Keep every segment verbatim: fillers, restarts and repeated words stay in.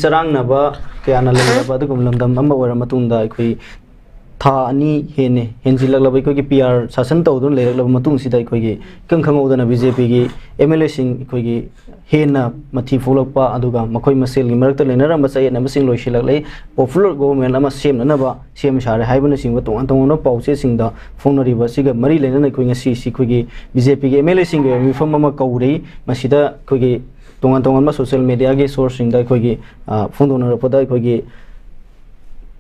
ꯆꯔꯥꯡꯅꯕ ꯀꯌꯥꯅ ꯂꯩꯔꯕ ꯑꯗꯨꯒꯨꯝꯕ ꯂꯝꯗꯝ ꯑꯃ ꯑꯣꯏꯔ ꯃꯇꯨꯡꯗ, ꯑꯩꯈꯣꯏ ꯊꯥ ꯑꯅꯤ ꯍꯦꯟꯅ ꯍꯦꯟꯖꯤꯜꯂꯛꯂꯕ ꯑꯩꯈꯣꯏꯒꯤ ꯄꯤ ꯑꯥꯔ ꯁꯥꯁꯟ ꯇꯧꯗꯨꯅ ꯂꯩꯔꯛꯂꯕ ꯃꯇꯨꯡꯁꯤꯗ, ꯑꯩꯈꯣꯏꯒꯤ ꯏꯈꯪ ꯈꯪꯍꯧꯗꯅ ꯕꯤ ꯖꯦ ꯄꯤꯒꯤ ꯑꯦꯝ ꯑꯦꯜ ꯑꯦꯁꯤꯡ ꯑꯩꯈꯣꯏꯒꯤ ꯍꯦꯟꯅ ꯃꯊꯤ ꯐꯣꯛꯂꯛꯄ, ꯑꯗꯨꯒ ꯃꯈꯣꯏ ꯃꯁꯦꯜꯒꯤ ꯃꯔꯛꯇ ꯂꯩꯅꯔꯝꯕ ꯆꯌꯦꯠꯅꯕꯁꯤꯡ ꯂꯣꯏꯁꯤꯜꯂꯛꯂꯦ, ꯄꯣꯄꯨꯂꯔ ꯒꯣꯚꯔꯟꯃꯦꯟ ꯑꯃ ꯁꯦꯝꯅꯅꯕ ꯁꯦꯝ ꯁꯥꯔꯦ ꯍꯥꯏꯕꯅꯆꯤꯡꯕ ꯇꯣꯉꯥꯟ ꯇꯣꯉꯥꯟꯕ ꯄꯥꯎꯆꯦꯁꯤꯡꯗ ꯐꯣꯡꯅꯔꯤꯕ ꯑꯁꯤꯒ ꯃꯔꯤ ꯂꯩꯅꯅ, ꯑꯩꯈꯣꯏ ꯉꯁꯤꯁꯤ ꯑꯩꯈꯣꯏꯒꯤ ꯕꯤ ꯖꯦ ꯄꯤꯒꯤ ꯑꯦꯝ ꯑꯦꯜ ꯑꯦꯁꯤꯡꯒꯤ ꯑꯣꯏꯕ ꯃꯤꯐꯝ ꯑꯃ ꯀꯧꯔꯤ꯫ ꯃꯁꯤꯗ ꯑꯩꯈꯣꯏꯒꯤ ꯇꯣꯉꯥꯟ ꯇꯣꯉꯥꯟꯕ ꯁꯣꯁꯤꯌꯦꯜ ꯃꯦꯗꯤꯌꯥꯒꯤ ꯁꯣꯔꯁꯁꯤꯡꯗ ꯑꯩꯈꯣꯏꯒꯤ, ꯑ, ꯐꯣꯡꯗꯣꯛꯅꯔꯛꯄꯗ, ꯑꯩꯈꯣꯏꯒꯤ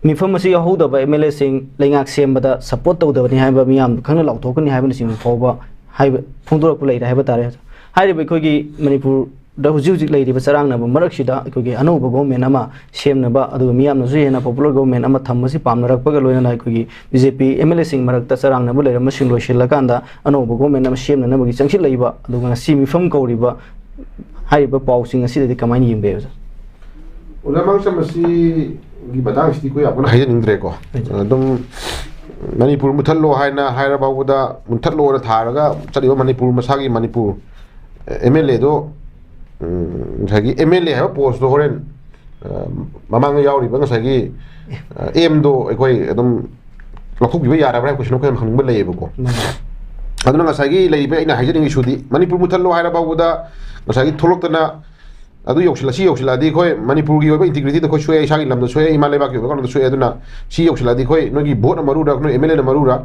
ꯃꯤꯐꯝ ꯑꯁꯤ ꯌꯥꯎꯍꯧꯗꯕ ꯑꯦꯝ ꯑꯦꯜ ꯑꯦꯁꯤꯡ ꯂꯩꯉꯥꯛ ꯁꯦꯝꯕꯗ ꯁꯄꯣꯔꯠ ꯇꯧꯗꯕꯅꯤ ꯍꯥꯏꯕ ꯃꯤꯌꯥꯝ ꯈꯪꯅ ꯂꯥꯎꯊꯣꯛꯀꯅꯤ ꯍꯥꯏꯕꯅꯆꯤꯡꯕ ꯐꯥꯎꯕ ꯍꯥꯏꯕ ꯐꯣꯡꯗꯣꯔꯛꯄ ꯂꯩꯔꯦ ꯍꯥꯏꯕ ꯇꯥꯔꯦ꯫ ꯍꯥꯏꯔꯤꯕ ꯑꯩꯈꯣꯏꯒꯤ ꯃꯅꯤꯄꯨꯔꯗ ꯍꯧꯖꯤꯛ ꯍꯧꯖꯤꯛ ꯂꯩꯔꯤꯕ ꯆꯔꯥꯡꯅꯕ ꯃꯔꯛꯁꯤꯗ ꯑꯩꯈꯣꯏꯒꯤ ꯑꯅꯧꯕ ꯒꯣꯚꯔꯟꯃꯦꯟ ꯑꯃ ꯁꯦꯝꯅꯕ, ꯑꯗꯨꯒ ꯃꯤꯌꯥꯝꯅꯁꯨ ꯍꯦꯟꯅ ꯄꯣꯄꯨꯂꯔ ꯒꯣꯚꯔꯟꯃꯦꯟ ꯑꯃ ꯊꯝꯕꯁꯤ ꯄꯥꯝꯅꯔꯛꯄꯒ ꯂꯣꯏꯅꯅ, ꯑꯩꯈꯣꯏꯒꯤ B J P M L ꯑꯦꯁꯤꯡ ꯃꯔꯛꯇ ꯆꯔꯥꯡꯅꯕ ꯂꯩꯔꯝꯕꯁꯤꯡ ꯂꯣꯏꯁꯤꯜꯂꯀꯥꯟꯗ ꯑꯅꯧꯕ ꯒꯣꯚꯔꯟꯃꯦꯟ ꯑꯃ ꯁꯦꯝꯅꯅꯕꯒꯤ ꯆꯪꯁꯤꯜꯂꯛꯏꯕ, ꯑꯗꯨꯒ ꯉꯁꯤ ꯃꯤꯐꯝ ꯀꯧꯔꯤꯕ ꯍꯥꯏꯔꯤꯕ ꯄꯥꯎꯁꯤꯡ ꯑꯁꯤꯗꯗꯤ ꯀꯃꯥꯏꯅ ꯌꯦꯡꯕꯤꯕ, ꯁꯥꯔ? ꯑꯣꯖꯥ ꯃꯥꯡꯁꯝ, ꯃꯁꯤꯒꯤ ꯃꯇꯥꯡꯁꯤꯗꯤ ꯑꯩꯈꯣꯏ ꯌꯥꯝ ꯀꯟꯅ ꯍꯥꯏꯖꯅꯤꯡꯗ꯭ꯔꯦꯀꯣ꯫ ꯍꯥꯏꯖꯅꯤꯡꯗ꯭ꯔꯦ꯫ ꯑꯗꯨꯝ ꯃꯅꯤꯄꯨꯔ ꯃꯨꯠꯊꯠꯂꯣ ꯍꯥꯏꯅ ꯍꯥꯏꯔ ꯐꯥꯎꯕꯗ, ꯃꯨꯠꯊꯠꯂꯣꯅ ꯊꯥꯔꯒ ꯆꯠꯂꯤꯕ ꯃꯅꯤꯄꯨꯔ, ꯃꯁꯥꯒꯤ ꯃꯅꯤꯄꯨꯔ ꯑꯦꯝ ꯑꯦꯜ ꯑꯦꯗꯣ, ꯎꯝ, ꯉꯁꯥꯏꯒꯤ ꯑꯦꯝ ꯑꯦꯜ ꯑꯦ ꯍꯥꯏꯕ ꯄꯣꯁꯇꯣ ꯍꯣꯔꯦꯟ, ꯑ, ꯃꯃꯥꯡꯗ ꯌꯥꯎꯔꯤꯕ ꯉꯁꯥꯏꯒꯤ, ꯑ, ꯑꯦꯝꯗꯣ ꯑꯩꯈꯣꯏ ꯑꯗꯨꯝ ꯂꯧꯊꯣꯛꯄꯤꯕ ꯌꯥꯔꯕ꯭ꯔꯥ ꯍꯥꯏꯕ ꯀꯣꯏꯁꯟ ꯑꯩꯈꯣꯏ ꯌꯥꯝ ꯍꯪꯅꯤꯡꯕ ꯂꯩꯌꯦꯕꯀꯣ꯫ ꯃꯥꯅꯤ꯫ ꯑꯗꯨꯅ ꯉꯁꯥꯏꯒꯤ ꯂꯩꯔꯤꯕ ꯑꯩꯅ ꯍꯥꯏꯖꯅꯤꯡꯉꯤ ꯏꯁꯨꯗꯤ, ꯃꯅꯤꯄꯨꯔ ꯃꯨꯠꯊꯠꯂꯣ ꯍꯥꯏꯔ ꯐꯥꯎꯕꯗ ꯉꯁꯥꯏꯒꯤ ꯊꯣꯛꯂꯛꯇꯅ ꯑꯗꯨ ꯌꯧꯁꯤꯜꯂ-, ꯁꯤ ꯌꯧꯁꯤꯜꯂꯛꯑꯗꯤ ꯑꯩꯈꯣꯏ ꯃꯅꯤꯄꯨꯔꯒꯤ ꯑꯣꯏꯕ ꯏꯟꯇꯤꯒ꯭ꯔꯤꯇꯤꯗ ꯑꯩꯈꯣꯏ ꯁꯣꯛꯑꯦ, ꯏꯁꯥꯒꯤ ꯂꯝꯗ ꯁꯣꯛꯑꯦ, ꯏꯃꯥ ꯂꯩꯕꯥꯛꯀꯤ ꯑꯣꯏꯕ ꯀꯩꯅꯣꯗ ꯁꯣꯛꯑꯦ, ꯑꯗꯨꯅ ꯁꯤ ꯌꯧꯁꯤꯜꯂꯛꯑꯗꯤ ꯑꯩꯈꯣꯏ ꯅꯣꯏꯒꯤ ꯚꯣꯠꯅ ꯃꯔꯨꯔ, ꯅꯣꯏ ꯑꯦꯝ ꯑꯦꯜ ꯑꯦꯅ ꯃꯔꯨꯔ,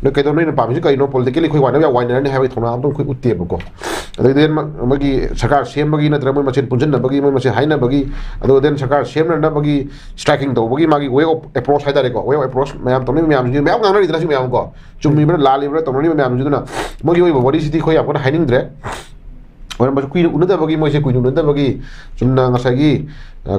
ꯅꯣꯏ ꯀꯩꯗꯧ-, ꯅꯣꯏꯅ ꯄꯥꯝꯃꯤꯁꯤ ꯀꯔꯤꯅꯣ, ꯄꯣꯂꯤꯇꯤꯀꯦꯜꯂꯤ ꯑꯩꯈꯣꯏ ꯋꯥꯅꯕ ꯌꯥꯝ ꯋꯥꯅꯔꯅꯤ ꯍꯥꯏꯕꯒꯤ ꯊꯧꯅꯥ ꯑꯃꯇꯪ ꯑꯩꯈꯣꯏ ꯎꯠꯇꯦꯕꯀꯣ꯫ ꯑꯗꯩ then ꯃ-, ꯃꯣꯏꯒꯤ ꯁꯔꯀꯥꯔ ꯁꯦꯝꯕꯒꯤ ꯅꯠꯇ꯭ꯔꯒ ꯃꯣꯏ ꯃꯁꯦꯟ ꯄꯨꯟꯁꯤꯟꯅꯕꯒꯤ, ꯃꯣꯏ ꯃꯁꯦꯟ ꯍꯥꯏꯅꯕꯒꯤ, ꯑꯗꯨꯒ then ꯁꯔꯀꯥꯔ ꯁꯦꯝꯅꯅꯕꯒꯤ striking ꯇꯧꯕꯒꯤ ꯃꯥꯒꯤ way of approach ꯍꯥꯏꯇꯥꯔꯦꯀꯣ, way of approach ꯃꯌꯥꯝ ꯇꯧꯅꯔꯤꯕ ꯃꯌꯥꯝꯁꯤꯡꯁꯤ ꯃꯌꯥꯝ ꯉꯥꯡꯅꯔꯤꯗꯅ, ꯁꯤ ꯃꯌꯥꯝ ꯀꯣ, ꯆꯨꯝꯃꯤꯕ꯭ꯔꯥ ꯂꯥꯜꯂꯤꯕ꯭ꯔꯥ ꯇꯧꯅꯔꯤꯕ ꯃꯌꯥꯝꯁꯤꯗꯨꯅ, ꯃꯣꯏꯒꯤ ꯑꯣꯏꯕ ꯋꯥꯔꯤꯁꯤꯗꯤ ꯑꯩꯈꯣꯏ ꯌꯥꯝ ꯀꯟꯅ ꯍꯥꯏꯅꯤꯡꯗ꯭ꯔꯦ꯫ ꯑꯣꯏꯔꯝꯕꯁꯨ ꯀꯨꯏꯅ ꯎꯅꯗꯕꯒꯤ, ꯃꯣꯏꯁꯦ ꯀꯨꯏꯅ ꯎꯅꯗꯕꯒꯤ ꯆꯨꯝꯅ ꯉꯁꯥꯏꯒꯤ, ꯑ,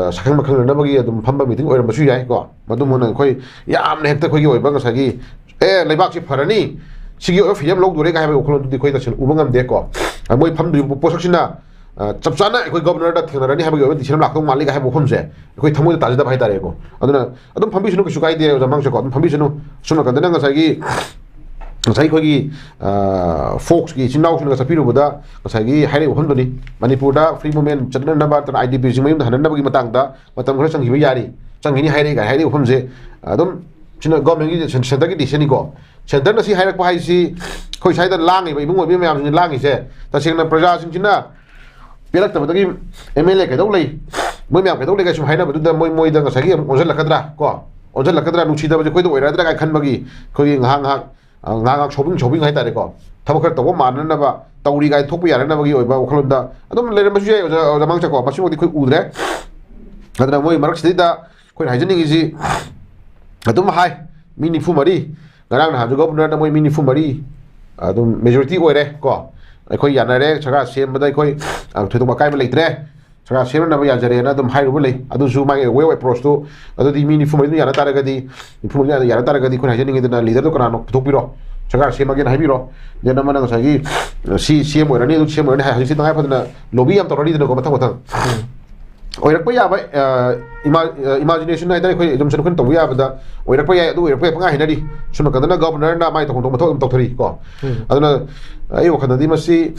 ꯑ, ꯁꯛꯈꯪ ꯃꯥꯏꯈꯪꯅꯅꯕꯒꯤ ꯑꯗꯨꯝ ꯐꯝꯕ ꯃꯤꯇꯤꯡ ꯑꯣꯏꯔꯝꯕꯁꯨ ꯌꯥꯏꯀꯣ꯫ ꯃꯗꯨꯃꯛꯅ ꯑꯩꯈꯣꯏ ꯌꯥꯝꯅ ꯍꯦꯛꯇ ꯑꯩꯈꯣꯏꯒꯤ ꯑꯣꯏꯕ ꯉꯁꯥꯏꯒꯤ, "ꯑꯦ, ꯂꯩꯕꯥꯛꯁꯤ ꯐꯔꯅꯤ, ꯁꯤꯒꯤ ꯑꯣꯏꯕ ꯐꯤꯕꯝ ꯂꯧꯗꯣꯔꯦ" ꯀꯥꯏ ꯍꯥꯏꯕꯒꯤ ꯋꯥꯈꯜꯂꯣꯟꯗꯨꯗꯤ ꯑꯩꯈꯣꯏ ꯇꯁꯦꯡꯅ ꯎꯕ ꯉꯝꯗꯦꯀꯣ꯫ ꯑ, ꯃꯣꯏ ꯐꯝꯗꯣꯔꯤꯕ ꯄꯣꯠꯁꯛꯁꯤꯅ, ꯑ, ꯆꯞ ꯆꯥꯅ ꯑꯩꯈꯣꯏ ꯒꯣꯕꯔꯅꯔꯗ ꯊꯦꯡꯅꯔꯅꯤ ꯍꯥꯏꯕꯒꯤ ꯑꯣꯏꯕ decision ꯂꯥꯛꯇꯧ ꯃꯥꯜꯂꯤ ꯀꯥꯏ ꯍꯥꯏꯕ ꯋꯥꯐꯝꯁꯦ ꯑꯩꯈꯣꯏ ꯊꯃꯣꯏꯗ ꯇꯥꯖꯗꯕ ꯍꯥꯏꯇꯥꯔꯦꯀꯣ꯫ ꯑꯗꯨꯅ ꯑꯗꯨꯝ ꯐꯝꯕꯤꯁꯅꯨ, ꯀꯩꯁꯨ ꯀꯥꯏꯗꯦ ꯑꯣꯖꯥ ꯃꯥꯡꯁꯦꯀꯣ, ꯑꯗꯨꯝ ꯐꯝꯕꯤꯁꯅꯨ꯫ ꯁꯣꯝ ꯅꯥꯀꯟꯗꯅ ꯉꯁꯥꯏꯒꯤ ꯉꯁꯥꯏ ꯑꯩꯈꯣꯏꯒꯤ ꯐꯣꯛꯁꯀꯤ ꯏꯆꯤꯟ ꯏꯅꯥꯎꯁꯤꯡꯅꯒ ꯆꯠꯄꯤꯔꯨꯕꯗ ꯉꯁꯥꯏꯒꯤ ꯍꯥꯏꯔꯛꯏꯕ ꯋꯥꯐꯝꯗꯨꯅꯤ꯫ ꯃꯅꯤꯄꯨꯔꯗ ꯐ꯭ꯔꯤ ꯃꯨꯞꯃꯦꯟ ꯆꯠꯅꯅꯕ ꯅꯠꯇ꯭ꯔꯒ ꯑꯥꯏ ꯗꯤ ꯄꯤꯁꯤꯡ ꯃꯌꯨꯝꯗ ꯍꯟꯅꯅꯕꯒꯤ ꯃꯇꯥꯡꯗ ꯃꯇꯝ ꯈꯔ ꯆꯪꯈꯤꯕ ꯌꯥꯔꯤ, ꯆꯪꯈꯤꯅꯤ ꯍꯥꯏꯔꯛꯏ ꯀꯥꯏꯅ ꯍꯥꯏꯔꯛꯏꯕ ꯋꯥꯐꯝꯁꯦ ꯑꯗꯨꯝ ꯁꯤꯅ ꯒꯣꯔꯃꯦꯟꯒꯤ ꯁꯦꯟꯇꯔꯒꯤ ꯗꯤꯁꯤꯖꯟꯅꯤꯀꯣ꯫ ꯁꯦꯟꯇꯔꯅ ꯁꯤ ꯍꯥꯏꯔꯛꯄ ꯍꯥꯏꯁꯤ ꯑꯩꯈꯣꯏ ꯁ꯭ꯋꯥꯏꯗ ꯂꯥꯡꯉꯤꯕ ꯏꯕꯨꯡ ꯑꯣꯏꯕꯤ ꯃꯌꯥꯝꯁꯤꯡꯁꯤ ꯂꯥꯡꯉꯤꯁꯦ ꯇꯁꯦꯡꯅ ꯄ꯭ꯔꯖꯥꯁꯤꯡꯁꯤꯅ ꯄꯦꯜꯂꯛꯇꯕꯗꯒꯤ ꯑꯦꯝ ꯑꯦꯜ ꯑꯦ ꯀꯩꯗꯧ ꯂꯩ, ꯃꯣꯏ ꯃꯌꯥꯝ ꯀꯩꯗꯧ ꯂꯩ ꯀꯥꯏ ꯁꯨꯝ ꯍꯥꯏꯅꯕꯗꯨꯗ ꯃꯣꯏ ꯃꯣꯏꯗ ꯉꯁꯥꯏꯒꯤ ꯑꯃꯨꯛ ꯑꯣꯟꯁꯤꯜꯂꯛꯀꯗ꯭ꯔꯥ ꯀꯣ, ꯑꯣꯟꯁꯤꯜꯂꯛꯀꯗ꯭ꯔꯥ, ꯅꯨꯡꯁꯤꯗꯕꯁꯦ ꯑꯩꯈꯣꯏꯗ ꯑꯣꯏꯔꯛꯀꯗ꯭ꯔꯥ ꯀꯥꯏꯅ ꯈꯟꯕꯒꯤ ꯑꯩꯈꯣꯏꯒꯤ ꯉꯥꯏꯍꯥꯛ ꯉꯥꯏꯍꯥꯛ ꯉꯥꯏꯍꯥꯛ ꯉꯥꯏꯍꯥꯛ ꯁꯣꯕꯤꯡ ꯁꯣꯕꯤꯡ ꯍꯥꯏꯇꯥꯔꯦꯀꯣ, ꯊꯕꯛ ꯈꯔ ꯇꯧꯕ ꯃꯥꯟꯅꯅꯕ ꯇꯧꯔꯤ ꯀꯥꯏꯅ ꯊꯣꯛꯄ ꯌꯥꯅꯅꯕꯒꯤ ꯑꯣꯏꯕ ꯋꯥꯈꯜꯂꯣꯟꯗ ꯑꯗꯨꯝ ꯂꯩꯔꯝꯕꯁꯨ ꯌꯥꯏ꯫ ꯑꯣꯖꯥ ꯑꯣꯖꯥ ꯃꯥꯡꯆꯀꯣ, ꯃꯁꯤꯃꯛꯇꯤ ꯑꯩꯈꯣꯏ ꯎꯗ꯭ꯔꯦ꯫ ꯑꯗꯨꯅ ꯃꯣꯏ ꯃꯔꯛꯁꯤꯗꯩꯗ ꯑꯩꯈꯣꯏꯅ ꯍꯥꯏꯖꯅꯤꯡꯉꯤꯁꯤ ꯑꯗꯨꯝ ꯍꯥꯏ, ꯃꯤ ꯅꯤꯐꯨ ꯃꯔꯤ, ꯉꯔꯥꯡ ꯅꯍꯥꯟꯁꯨ ꯒꯣꯕꯔꯅꯔꯗ ꯃꯣꯏ ꯃꯤ ꯅꯤꯐꯨ ꯃꯔꯤ ꯑꯗꯨꯝ ꯃꯦꯖꯣꯔꯤꯇꯤ ꯑꯣꯏꯔꯦ ꯀꯣ꯫ ꯑꯩꯈꯣꯏ ꯌꯥꯅꯔꯦ, ꯁꯔꯀꯥꯔ ꯁꯦꯝꯕꯗ ꯑꯩꯈꯣꯏ ꯑ, ꯊꯣꯏꯗꯣꯛꯄ ꯑꯀꯥꯏꯕ ꯂꯩꯇ꯭ꯔꯦ, ꯁꯔꯀꯥꯔ ꯁꯦꯝꯅꯅꯕ ꯌꯥꯖꯔꯦꯅ ꯑꯗꯨꯝ ꯍꯥꯏꯔꯨꯕ ꯂꯩ꯫ ꯑꯗꯨꯁꯨ ꯃꯥꯒꯤ ꯋꯦ ꯑꯣꯐ ꯑꯦꯄ꯭ꯔꯣꯁꯇꯨ ꯑꯗꯨꯗꯤ ꯃꯤ ꯅꯤꯐꯨ ꯃꯔꯤꯗꯨꯅ ꯌꯥꯅ ꯇꯥꯔꯒꯗꯤ, ꯅꯤꯐꯨ ꯃꯔꯤꯗꯨꯅ ꯌꯥꯅ ꯇꯥꯔꯒꯗꯤ ꯑꯩꯈꯣꯏꯅ ꯍꯥꯏꯖꯅꯤꯡꯉꯤꯗꯅ ꯂꯤꯗꯔꯗꯣ ꯀꯅꯥꯅꯣ ꯄꯨꯊꯣꯛꯄꯤꯔꯣ, ꯁꯔꯀꯥꯔ ꯁꯦꯝꯃꯒꯦꯅ ꯍꯥꯏꯕꯤꯔꯣ꯫ ꯗꯦꯟ ꯑꯃꯅ ꯉꯁꯥꯏꯒꯤ ꯁꯤ ꯁꯤ ꯑꯦꯝ ꯑꯣꯏꯔꯅꯤ, ꯑꯗꯨ ꯁꯤ ꯑꯦꯝ ꯑꯣꯏꯔꯅꯤ ꯍꯥꯏ ꯍꯧꯖꯤꯛꯁꯤ ꯇꯉꯥꯏ ꯐꯗꯅ ꯂꯣꯕꯤ ꯌꯥꯝ ꯇꯧꯔꯅꯤꯗꯅꯀꯣ ꯃꯊꯪ ꯃꯊꯪ꯫ ꯑꯣꯏꯔꯛꯄ ꯌꯥꯕ ꯏꯃꯥꯖꯤꯅꯦꯁꯟ ꯍꯥꯏꯇꯥꯔꯦ, ꯑꯩꯈꯣꯏ ꯑꯦꯖꯝꯁꯟ ꯑꯩꯈꯣꯏꯅ ꯇꯧꯕ ꯌꯥꯕꯗ ꯑꯣꯏꯔꯛꯄ ꯌꯥꯏ, ꯑꯗꯨ ꯑꯣꯏꯔꯛꯄ ꯌꯥꯏ ꯄꯪꯍꯥꯏ ꯍꯥꯏꯅꯔꯤ꯫ ꯁꯣꯝ ꯅꯥꯀꯟꯗꯅ ꯒꯕꯔꯅꯔꯅ ꯃꯥꯏ ꯇꯧꯐꯝ ꯊꯣꯛꯄ ꯃꯊꯧ ꯑꯗꯨꯝ ꯇꯧꯊꯔꯤ ꯀꯣ꯫ ꯑꯗꯨꯅ ꯑꯩ ꯋꯥꯈꯜꯗꯗꯤ ꯃꯁꯤ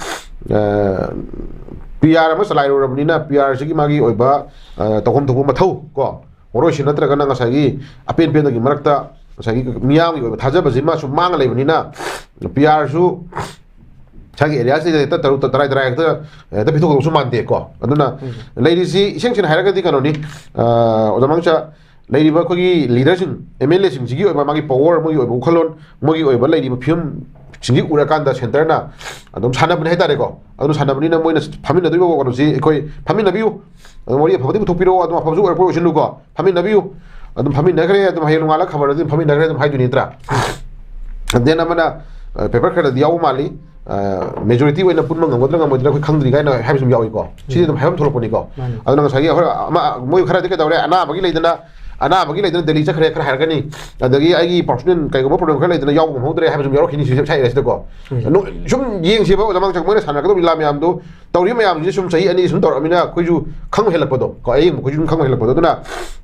ꯄꯤ ꯑꯥꯔ ꯑꯃ ꯆꯂꯥꯏꯔꯨꯔꯕꯅꯤꯅ ꯄꯤ ꯑꯥꯔꯁꯤꯒꯤ ꯃꯥꯒꯤ ꯑꯣꯏꯕ ꯑ, ꯇꯧꯐꯝ ꯊꯣꯛꯄ ꯃꯊꯧ ꯀꯣ, ꯋꯥꯔꯣꯏꯁꯤꯟ ꯅꯠꯇ꯭ꯔꯒꯅ ꯉꯁꯥꯏꯒꯤ ꯑꯄꯦꯟ ꯄꯦꯟꯗꯒꯤ ꯃꯔꯛꯇ ꯉꯁꯥꯏꯒꯤ ꯃꯤꯌꯥꯝꯒꯤ ꯑꯣꯏꯕ ꯊꯥꯖꯕꯁꯤꯃꯁꯨ ꯃꯥꯡꯉ ꯂꯩꯕꯅꯤꯅ ꯄꯤ ꯑꯥꯔꯁꯨ ꯏꯁꯥꯒꯤ ꯑꯦꯔꯤꯌꯥꯁꯤꯗ ꯍꯦꯛꯇ ꯇꯔꯨꯛ ꯇꯔꯥꯏ ꯇꯔꯥꯏ ꯍꯦꯛꯇ ꯍꯦꯛꯇ ꯄꯤꯊꯣꯛꯀꯗꯧꯁꯨ ꯃꯥꯟꯗꯦꯀꯣ꯫ ꯑꯗꯨꯅ ꯎꯝ꯫ ꯂꯩꯔꯤꯁꯤ ꯏꯁꯦꯡ ꯁꯦꯡꯅ ꯍꯥꯏꯔꯒꯗꯤ ꯀꯩꯅꯣꯅꯤ, ꯑ, ꯑꯣꯖꯥ ꯃꯥꯡꯆꯥ, ꯂꯩꯔꯤꯕ ꯑꯩꯈꯣꯏꯒꯤ ꯂꯤꯗꯔꯁꯤꯡ, ꯑꯦꯝ ꯑꯦꯜ ꯑꯦꯁꯤꯡꯁꯤꯒꯤ ꯑꯣꯏꯕ ꯃꯥꯒꯤ ꯄꯋꯥꯔ, ꯃꯣꯏꯒꯤ ꯑꯣꯏꯕ ꯋꯥꯈꯜꯂꯣꯟ, ꯃꯣꯏꯒꯤ ꯑꯣꯏꯕ ꯂꯩꯔꯤꯕ ꯐꯤꯕꯝꯁꯤꯡꯁꯤ ꯎꯔꯀꯥꯟꯗ ꯁꯦꯟꯇꯔꯅ ꯑꯗꯨꯝ ꯁꯥꯟꯅꯕꯅꯤ ꯍꯥꯏꯇꯥꯔꯦꯀꯣ꯫ ꯑꯗꯨꯅ ꯁꯥꯟꯅꯕꯅꯤꯅ ꯃꯣꯏꯅ ꯐꯝꯃꯤꯟꯅꯗꯣꯏꯕ ꯀꯩꯅꯣꯁꯤ ꯑꯩꯈꯣꯏ ꯐꯝꯃꯤꯟꯅꯕꯤꯌꯨ, ꯑꯗꯨꯝ ꯋꯥꯔꯤ ꯑꯐꯕꯗꯤ ꯄꯨꯊꯣꯛꯄꯤꯔꯛꯑꯣ, ꯑꯗꯨꯝ ꯑꯐꯕꯁꯨ ꯑꯣꯏꯔꯛꯄ ꯑꯣꯏꯁꯅꯨꯀꯣ, ꯐꯝꯃꯤꯟꯅꯕꯤꯌꯨ꯫ ꯑꯗꯨꯝ ꯐꯝꯃꯤꯟꯅꯈ꯭ꯔꯦ, ꯑꯗꯨꯝ ꯍꯌꯦꯡ ꯅꯣꯡꯉꯥꯜꯂꯒ ꯈꯕꯔꯗꯗꯤ ꯑꯗꯨꯝ ꯐꯝꯃꯤꯟꯅꯈ꯭ꯔꯦ ꯑꯗꯨꯝ ꯍꯥꯏꯗꯣꯏꯅꯤ ꯅꯠꯇ꯭ꯔꯥ? ꯗꯦꯟ ꯑꯃꯅ ꯄꯦꯄꯔ ꯈꯔꯗꯤ ꯌꯥꯎꯕ ꯃꯥꯜꯂꯤ, ꯃꯦꯖꯣꯔꯤꯇꯤ ꯑꯣꯏꯅ ꯄꯨꯟꯕ ꯉꯝꯒꯗ꯭ꯔꯥ ꯉꯝꯃꯣꯏꯗ꯭ꯔꯥ ꯑꯩꯈꯣꯏ ꯈꯪꯗ꯭ꯔꯤ ꯀꯥꯏꯅ ꯍꯥꯏꯕꯁꯨ ꯑꯗꯨꯝ ꯌꯥꯎꯏꯀꯣ꯫ ꯁꯤꯗꯤ ꯑꯗꯨꯝ ꯍꯥꯏꯐꯝ ꯊꯣꯛꯂꯛꯄꯅꯤꯀꯣ꯫ ꯃꯥꯅꯤ꯫ ꯑꯗꯨꯅ ꯉꯁꯥꯏꯒꯤ ꯑꯩꯈꯣꯏ ꯑꯃ, ꯃꯣꯏ ꯈꯔꯗꯤ ꯀꯩꯗꯧꯔꯦ, ꯑꯅꯥꯕꯒꯤ ꯂꯩꯗꯅ, ꯑꯅꯥꯕꯒꯤ ꯂꯩꯗꯅ ꯗꯦꯜꯂꯤ ꯆꯠꯈ꯭ꯔꯦ ꯈꯔ ꯍꯥꯏꯔꯛꯀꯅꯤ, ꯑꯗꯒꯤ ꯑꯩꯒꯤ ꯄꯥꯔꯁꯣꯅꯦꯜ ꯀꯩꯒꯨꯝꯕ ꯄ꯭ꯔꯣꯕ꯭ꯂꯦꯝ ꯈꯔ ꯂꯩꯗꯅ ꯌꯥꯎꯕ ꯉꯝꯍꯧꯗ꯭ꯔꯦ ꯍꯥꯏꯕꯁꯨ ꯑꯗꯨꯝ ꯌꯥꯎꯔꯛꯈꯤꯅꯤ ꯁꯤ ꯁ꯭ꯋꯥꯏ ꯑꯦꯔꯤꯌꯥꯁꯤꯗꯀꯣ꯫ ꯎꯝ꯫ ꯅꯣ-, ꯁꯨꯝ ꯌꯦꯡꯁꯦꯕ ꯑꯣꯖꯥ ꯃꯥꯡꯆꯥ, ꯃꯣꯏꯅ ꯁꯥꯟꯅꯔꯛꯀꯗꯕ ꯂꯤꯂꯥ ꯃꯌꯥꯝꯗꯨ, ꯇꯧꯔꯤꯕ ꯃꯌꯥꯝꯁꯤꯡꯁꯦ ꯁꯨꯝ ꯆꯍꯤ ꯑꯅꯤ ꯁꯨꯝ ꯇꯧꯔꯛꯑꯃꯤꯅ ꯑꯩꯈꯣꯏꯁꯨ ꯈꯪꯕ ꯍꯦꯜꯂꯛꯄꯗꯣ ꯀꯣ, ꯑꯌꯦꯡꯕ ꯑꯩꯈꯣꯏꯁꯨ ꯁꯨꯝ ꯈꯪꯕ ꯍꯦꯜꯂꯛꯄꯗꯣ꯫ ꯑꯗꯨꯅ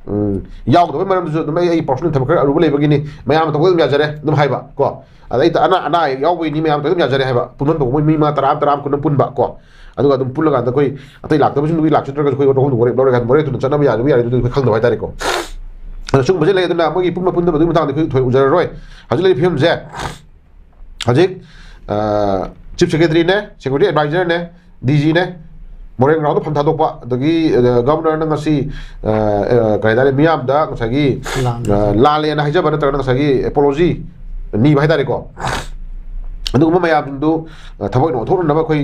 ꯎꯝ, ꯌꯥꯎꯗꯕꯩ ꯃꯔꯝꯗꯨꯁꯨ ꯑꯗꯨꯝ ꯑꯩ ꯑꯩ ꯄꯥꯔꯁꯣꯅꯦꯜ ꯊꯕꯛ ꯈꯔ ꯑꯔꯨꯕ ꯂꯩꯕꯒꯤꯅꯤ, ꯃꯌꯥꯝꯅ ꯇꯧꯕ ꯑꯗꯨꯝ ꯌꯥꯖꯔꯦ ꯑꯗꯨꯝ ꯍꯥꯏꯕ ꯀꯣ꯫ ꯑꯗ ꯑꯩ ꯑꯅꯥ ꯑꯅꯥ ꯑꯌꯦꯛ ꯌꯥꯎꯕꯒꯤꯅꯤ, ꯃꯌꯥꯝ ꯇꯧꯕ ꯑꯗꯨꯝ ꯌꯥꯖꯔꯦ ꯍꯥꯏꯕ꯫ ꯄꯨꯟꯐꯝ ꯇꯧꯕ ꯃꯣꯏ ꯃꯤ ꯃꯉꯥ, ꯇꯔꯥ, ꯇꯔꯥ, ꯀꯨꯟ ꯑꯃ ꯄꯨꯟꯕ ꯀꯣ꯫ ꯑꯗꯨꯒ ꯑꯗꯨꯝ ꯄꯨꯜꯂꯀꯥꯟꯗ ꯑꯩꯈꯣꯏ ꯑꯇꯩ ꯂꯥꯛꯇꯕꯁꯤꯡꯗꯨꯒꯤ ꯂꯥꯛꯆꯗ꯭ꯔꯒꯁꯨ ꯑꯩꯈꯣꯏ ꯋꯥꯔꯦꯞ ꯑꯗꯨꯝ ꯆꯠꯅꯕ ꯌꯥꯗꯕ ꯌꯥꯔꯦ, ꯑꯗꯨꯗꯤ ꯑꯩꯈꯣꯏ ꯈꯪꯗꯕ ꯍꯥꯏꯇꯥꯔꯦꯀꯣ꯫ ꯑꯗꯣ ꯁꯤꯒꯨꯝꯕꯁꯦ ꯂꯩ꯫ ꯑꯗꯨꯅ ꯃꯣꯏꯒꯤ ꯄꯨꯟꯕ ꯄꯨꯟꯗꯕꯗꯨꯒꯤ ꯃꯇꯥꯡꯗ ꯑꯩꯈꯣꯏ ꯊꯣꯏ ꯎꯖꯔꯔꯣꯏ꯫ ꯍꯧꯖꯤꯛ ꯂꯩꯔꯤꯕ ꯐꯤꯕꯝꯁꯦ, ꯍꯧꯖꯤꯛ ꯆꯤꯐ ꯁꯦꯀ꯭ꯔꯦꯇꯔꯤꯅꯦ, ꯁꯦꯀ꯭ꯌꯨꯔꯤꯇꯤ ꯑꯦꯗꯚꯥꯏꯖꯔꯅꯦ, ꯗꯤ ꯖꯤꯅꯦ, ꯃꯣꯔꯦ ꯒ꯭ꯔꯥꯎꯟꯗ ꯐꯝ ꯊꯥꯗꯣꯛꯄ, ꯑꯗꯒꯤ ꯒꯚꯔꯅꯔꯅ ꯉꯁꯤ, ꯑ, ꯑ, ꯀꯔꯤ ꯍꯥꯏꯇꯥꯔꯦ, ꯃꯤꯌꯥꯝꯗ ꯉꯁꯥꯏꯒꯤ, ꯂꯥꯟ ꯑ, ꯂꯥꯜꯂꯦꯅ ꯍꯥꯏꯖꯕ ꯅꯠꯇ꯭ꯔꯒꯅ ꯉꯁꯥꯏꯒꯤ ꯑꯦꯄꯣꯂꯣꯖꯤ ꯅꯤꯕ ꯍꯥꯏꯇꯥꯔꯦꯀꯣ꯫ ꯑꯗꯨꯒꯨꯝꯕ ꯃꯌꯥꯝꯗꯨ, ꯑ, ꯊꯕꯛ ꯑꯣꯏꯅ ꯑꯣꯟꯊꯣꯛꯅꯅꯕ ꯑꯩꯈꯣꯏ,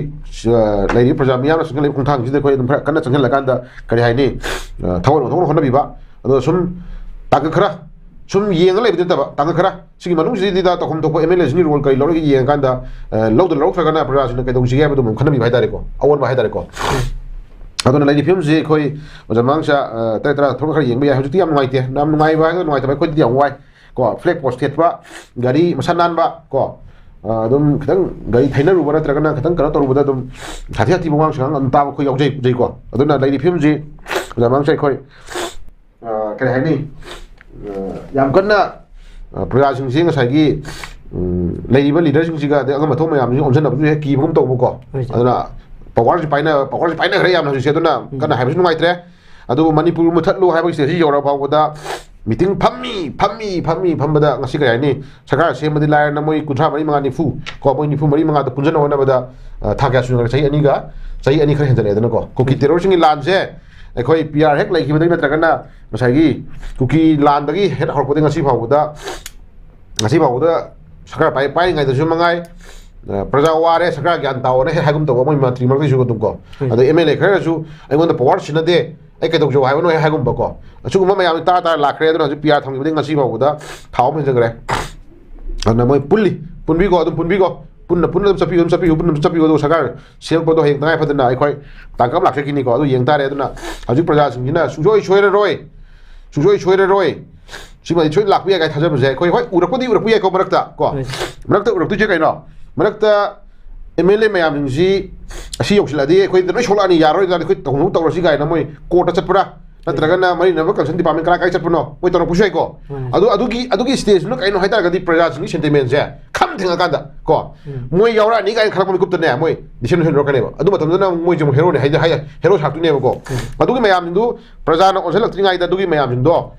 ꯑ, ꯂꯩꯔꯤꯕ ꯄ꯭ꯔꯖꯥ ꯃꯤꯌꯥꯝꯅ ꯆꯪꯁꯤꯜꯂꯛꯂꯤꯕ ꯈꯣꯡꯊꯥꯡꯁꯤꯗ ꯑꯩꯈꯣꯏ ꯑꯗꯨꯝ ꯈꯔ ꯀꯟꯅ ꯆꯪꯁꯤꯜꯂꯀꯥꯟꯗ, ꯀꯔꯤ ꯍꯥꯏꯅꯤ, ꯑ, ꯊꯕꯛ ꯑꯣꯏꯅ ꯑꯣꯟꯊꯣꯛꯅꯕ ꯍꯣꯠꯅꯕꯤꯕ꯫ ꯑꯗꯣ ꯁꯨꯝ ꯇꯥꯡꯀꯛ ꯈꯔ ꯁꯨꯝ ꯌꯦꯡꯉ ꯂꯩꯕꯗꯤ ꯅꯠꯇꯕ, ꯇꯥꯡꯀꯛ ꯈꯔ ꯁꯤꯒꯤ ꯃꯅꯨꯡꯁꯤꯗꯩꯗ ꯇꯧꯐꯝ ꯊꯣꯛꯄ ꯑꯦꯝ ꯑꯦꯜ ꯑꯦꯁꯤꯡꯒꯤ ꯔꯣꯜ ꯀꯔꯤ ꯂꯧꯔꯤꯒꯦ ꯌꯦꯡꯉꯀꯥꯟꯗ, ꯑ, ꯂꯧꯗ ꯂꯧꯔꯛꯇ꯭ꯔꯒꯅ ꯄ꯭ꯔꯖꯥꯁꯤꯡꯅ ꯀꯩꯗꯧꯁꯤꯒꯦ ꯍꯥꯏꯕꯗꯨ ꯑꯃꯨꯛ ꯈꯟꯅꯕꯤꯕ ꯍꯥꯏꯇꯥꯔꯦꯀꯣ, ꯑꯑꯣꯟꯕ ꯍꯥꯏꯇꯥꯔꯦꯀꯣ꯫ ꯑꯗꯨꯅ ꯂꯩꯔꯤꯕ ꯐꯤꯕꯝꯁꯤ ꯑꯩꯈꯣꯏ ꯑꯣꯖꯥ ꯃꯥꯡꯁꯥ, ꯑ, ꯇꯔꯦꯠ ꯇꯔꯥ ꯊꯣꯛꯅ ꯈꯔ ꯌꯦꯡꯕ ꯌꯥꯏ꯫ ꯍꯧꯖꯤꯛꯇꯤ ꯌꯥꯝ ꯅꯨꯡꯉꯥꯏꯇꯦ꯫ ꯌꯥꯝ ꯅꯨꯡꯉꯥꯏꯕ ꯍꯥꯏꯒꯗ꯭ꯔꯥ ꯅꯨꯡꯉꯥꯏꯇꯕ, ꯑꯩꯈꯣꯏꯗꯤ ꯌꯥꯝ ꯋꯥꯏ ꯀꯣ꯫ ꯐ꯭ꯂꯦꯛ ꯄꯣꯁ ꯊꯦꯠꯄ, ꯒꯥꯔꯤ ꯃꯁꯥ ꯅꯥꯟꯕ ꯀꯣ, ꯑ, ꯑꯗꯨꯝ ꯈꯤꯇꯪ ꯒꯥꯔꯤ ꯊꯩꯅꯔꯨꯕ ꯅꯠꯇ꯭ꯔꯒꯅ ꯈꯤꯇꯪ ꯀꯩꯅꯣ ꯇꯧꯔꯨꯕꯗ ꯑꯗꯨꯝ ꯁꯥꯊꯤ ꯁꯥꯊꯤꯕ ꯋꯥꯉꯥꯡ ꯁꯉꯥꯡ ꯑꯗꯨꯝ ꯇꯥꯕ ꯑꯩꯈꯣꯏ ꯌꯥꯎꯖꯩ, ꯌꯥꯎꯖꯩꯀꯣ꯫ ꯑꯗꯨꯅ ꯂꯩꯔꯤꯕ ꯐꯤꯕꯝꯁꯤ ꯑꯣꯖꯥ ꯃꯥꯡꯁꯥ ꯑꯩꯈꯣꯏ ꯑ, ꯀꯔꯤ ꯍꯥꯏꯅꯤ? ꯑ, ꯌꯥꯝ ꯀꯟꯅ, ꯑ, ꯄ꯭ꯔꯖꯥꯁꯤꯡꯁꯤ ꯉꯁꯥꯏꯒꯤ, ꯎꯝ, ꯂꯩꯔꯤꯕ ꯂꯤꯗꯔꯁꯤꯡꯁꯤꯒ ꯑꯗꯩ ꯑꯉꯝ ꯑꯊꯧ ꯃꯌꯥꯝꯁꯤꯒ ꯑꯣꯟꯁꯤꯟꯅꯕꯁꯨ ꯍꯦꯛ ꯀꯤꯕꯒꯨꯝ ꯇꯧꯕꯀꯣ꯫ ꯍꯣꯏ, ꯁꯥꯔ꯫ ꯑꯗꯨꯅ ꯄꯋꯥꯔꯁꯤ ꯄꯥꯏꯅ-, ꯄꯋꯥꯔꯁꯤ ꯄꯥꯏꯅꯈ꯭ꯔꯦ ꯌꯥꯝꯅ ꯍꯧꯖꯤꯛꯁꯦ꯫ ꯑꯗꯨꯅ ꯎꯝ꯫ ꯀꯟꯅ ꯍꯥꯏꯕꯁꯨ ꯅꯨꯡꯉꯥꯏꯇ꯭ꯔꯦ꯫ ꯑꯗꯨꯕꯨ ꯃꯅꯤꯄꯨꯔ ꯃꯨꯊꯠꯂꯨ ꯍꯥꯏꯕꯒꯤ ꯁ꯭ꯇꯦꯖꯁꯤ ꯌꯧꯔ ꯐꯥꯎꯕꯗ ꯃꯤꯇꯤꯡ ꯐꯝꯃꯤ, ꯐꯝꯃꯤ, ꯐꯝꯃꯤ, ꯐꯝꯕꯗ ꯉꯁꯤ ꯀꯔꯤ ꯍꯥꯏꯅꯤ? ꯁꯔꯀꯥꯔ ꯁꯦꯝꯕꯗꯤ ꯂꯥꯏꯔꯅ ꯃꯣꯏ ꯀꯨꯟꯊ꯭ꯔꯥ ꯃꯔꯤ ꯃꯉꯥ ꯅꯤꯐꯨ ꯀꯣ, ꯃꯣꯏ ꯅꯤꯐꯨ ꯃꯔꯤ ꯃꯉꯥꯗ ꯄꯨꯟꯁꯤꯟꯅ ꯍꯣꯠꯅꯕꯗ, ꯑ, ꯊꯥ ꯀꯌꯥ ꯁꯨꯅꯈ꯭ꯔꯦ? ꯆꯍꯤ ꯑꯅꯤꯒ, ꯆꯍꯤ ꯑꯅꯤ ꯈꯔ ꯍꯦꯟꯖꯜꯂꯛꯑꯦꯗꯅꯀꯣ꯫ ꯀꯨꯀꯤ ꯎꯝ꯫ ꯇꯦꯔꯣꯔꯁꯤꯡꯒꯤ ꯂꯥꯟꯁꯦ ꯑꯩꯈꯣꯏ ꯄꯤ ꯑꯥꯔ ꯍꯦꯛ ꯂꯩꯈꯤꯕꯗꯒꯤ ꯅꯠꯇ꯭ꯔꯒꯅ ꯉꯁꯥꯏꯒꯤ ꯀꯨꯀꯤ ꯂꯥꯟꯗꯒꯤ ꯍꯦꯛ ꯍꯧꯔꯛꯄꯗꯒꯤ ꯉꯁꯤ ꯐꯥꯎꯕꯗ, ꯉꯁꯤ ꯐꯥꯎꯕꯗ ꯁꯔꯀꯥꯔ ꯄꯥꯏ-, ꯄꯥꯏꯔꯤꯉꯩꯗꯁꯨ ꯃꯉꯥꯏ, ꯑ, "ꯄ꯭ꯔꯖꯥ ꯋꯥꯔꯦ, ꯁꯔꯀꯥꯔ ꯒ꯭ꯌꯥꯟ ꯇꯥꯑꯣꯅ" ꯍꯦꯛ ꯍꯥꯏꯒꯨꯝ ꯇꯧꯕ ꯃꯣꯏ ꯃꯟꯇ꯭ꯔꯤ ꯃꯔꯛꯇꯁꯨ ꯑꯗꯨꯝ ꯀꯣ꯫ ꯎꯝ꯫ ꯑꯗꯣ ꯑꯦꯝ ꯑꯦꯜ ꯑꯦ ꯈꯔꯅꯁꯨ "ꯑꯩꯉꯣꯟꯗ ꯄꯋꯥꯔ ꯁꯤꯟꯅꯗꯦ, ꯑꯩ ꯀꯩꯗꯧꯖꯧ ꯍꯥꯏꯕꯅꯣ?" ꯍꯦꯛ ꯍꯥꯏꯒꯨꯝꯕ ꯀꯣ꯫ ꯑꯁꯤꯒꯨꯝꯕ ꯃꯌꯥꯝꯁꯤ ꯇꯥꯔ ꯇꯥꯔ ꯂꯥꯛꯈ꯭ꯔꯦ꯫ ꯑꯗꯨꯅ ꯍꯧꯖꯤꯛ ꯄꯤ ꯑꯥꯔ ꯊꯝꯈꯤꯕꯗꯒꯤ ꯉꯁꯤ ꯐꯥꯎꯕꯗ ꯊꯥ ꯑꯍꯨꯝ ꯍꯦꯟꯖꯟꯈ꯭ꯔꯦ꯫ ꯑꯗꯨꯅ ꯃꯣꯏ ꯄꯨꯜꯂꯤ, ꯄꯨꯟꯕꯤꯀꯣ, ꯑꯗꯨꯝ ꯄꯨꯟꯕꯤꯀꯣ, ꯄꯨꯟꯅ ꯄꯨꯟꯅ ꯑꯗꯨꯝ ꯆꯠꯄꯤꯌꯨ, ꯑꯗꯨꯝ ꯆꯠꯄꯤꯌꯨ, ꯄꯨꯟꯅ ꯑꯗꯨꯝ ꯆꯠꯄꯤꯌꯨ꯫ ꯑꯗꯨꯒ ꯁꯔꯀꯥꯔ ꯁꯦꯝꯃꯛꯄꯗꯣ ꯍꯌꯦꯡ ꯇꯉꯥꯏ ꯐꯗꯅ ꯑꯩꯈꯣꯏ ꯇꯥꯡꯀꯛ ꯑꯃ ꯂꯥꯛꯆꯈꯤꯅꯤꯀꯣ꯫ ꯑꯗꯨ ꯌꯦꯡ ꯇꯥꯔꯦ꯫ ꯑꯗꯨꯅ ꯍꯧꯖꯤꯛ ꯄ꯭ꯔꯖꯥꯁꯤꯡꯁꯤꯅ ꯁꯨꯡꯁꯣꯏ ꯁꯣꯏꯔꯔꯣꯏ, ꯁꯨꯡꯁꯣꯏ ꯁꯣꯏꯔꯔꯣꯏ, ꯁꯤꯃꯗꯤ ꯁꯣꯏꯗꯅ ꯂꯥꯛꯄ ꯌꯥꯏ ꯀꯥꯏꯅ ꯊꯥꯖꯕꯁꯦ ꯑꯩꯈꯣꯏ, ꯍꯣꯏ, ꯎꯔꯛꯄꯗꯤ ꯎꯔꯛꯄ ꯌꯥꯏꯀꯣ ꯃꯔꯛꯇ ꯀꯣ꯫ ꯍꯣꯏ꯫ ꯃꯔꯛꯇ ꯎꯔꯛꯇꯣꯏꯁꯦ ꯀꯩꯅꯣ? ꯃꯔꯛꯇ ꯑꯦꯝ ꯑꯦꯜ ꯑꯦ ꯃꯌꯥꯝꯁꯤꯡꯁꯤ ꯑꯁꯤ ꯌꯧꯁꯤꯜꯂꯛꯑꯗꯤ ꯑꯩꯈꯣꯏꯗ ꯂꯣꯏ ꯁꯣꯛꯂꯛꯑꯅꯤ, ꯌꯥꯔꯣꯏ, ꯑꯩꯈꯣꯏ ꯇꯧꯅꯨ ꯇꯧꯔꯁꯤ ꯀꯥꯏꯅ ꯃꯣꯏ ꯀꯣꯔꯠꯇ ꯆꯠꯄ꯭ꯔꯥ? ꯅꯠꯇ꯭ꯔꯒꯅ ꯃꯔꯤ ꯂꯩꯅꯕ concern department ꯀꯔꯥꯏ ꯀꯥꯏ ꯆꯠꯄꯅꯣ, ꯃꯣꯏ ꯇꯧꯔꯛꯄꯁꯨ ꯌꯥꯏꯀꯣ꯫ ꯎꯝ꯫ ꯑꯗꯨ, ꯑꯗꯨꯒꯤ, ꯑꯗꯨꯒꯤ stageꯇꯨꯅ ꯀꯩꯅꯣ ꯍꯥꯏꯇꯥꯔꯒꯗꯤ ꯄ꯭ꯔꯖꯥꯁꯤꯡꯒꯤ sentimentꯁꯦ ꯈꯝ ꯊꯦꯡꯉꯀꯥꯟꯗ ꯀꯣ, ꯎꯝ꯫ ꯃꯣꯏ ꯌꯥꯎꯔꯛꯑꯅꯤ ꯀꯥꯏꯅ ꯈꯜꯂꯛꯄ ꯃꯤꯀꯨꯞꯇꯅꯦ ꯃꯣꯏ decision ꯂꯧꯁꯤꯟꯂꯛꯀꯅꯦꯕ꯫ ꯑꯗꯨ ꯃꯇꯝꯗꯨꯗ ꯑꯃꯨꯛ ꯃꯣꯏꯁꯦ ꯑꯃꯨꯛ heroꯅꯦ ꯍꯥꯏꯗꯤ, ꯍꯥꯏ-, hero ꯁꯥꯔꯛꯇꯣꯏꯅꯦꯕꯀꯣ꯫ ꯎꯝ꯫ ꯑꯗꯨꯒꯤ ꯃꯌꯥꯝꯗꯨ ꯄ꯭ꯔꯖꯥꯅ ꯑꯣꯟꯁꯤꯜꯂꯛꯇ꯭ꯔꯤꯉꯩꯗ ꯑꯗꯨꯒꯤ ꯃꯌꯥꯝꯁꯤꯡꯗꯣ,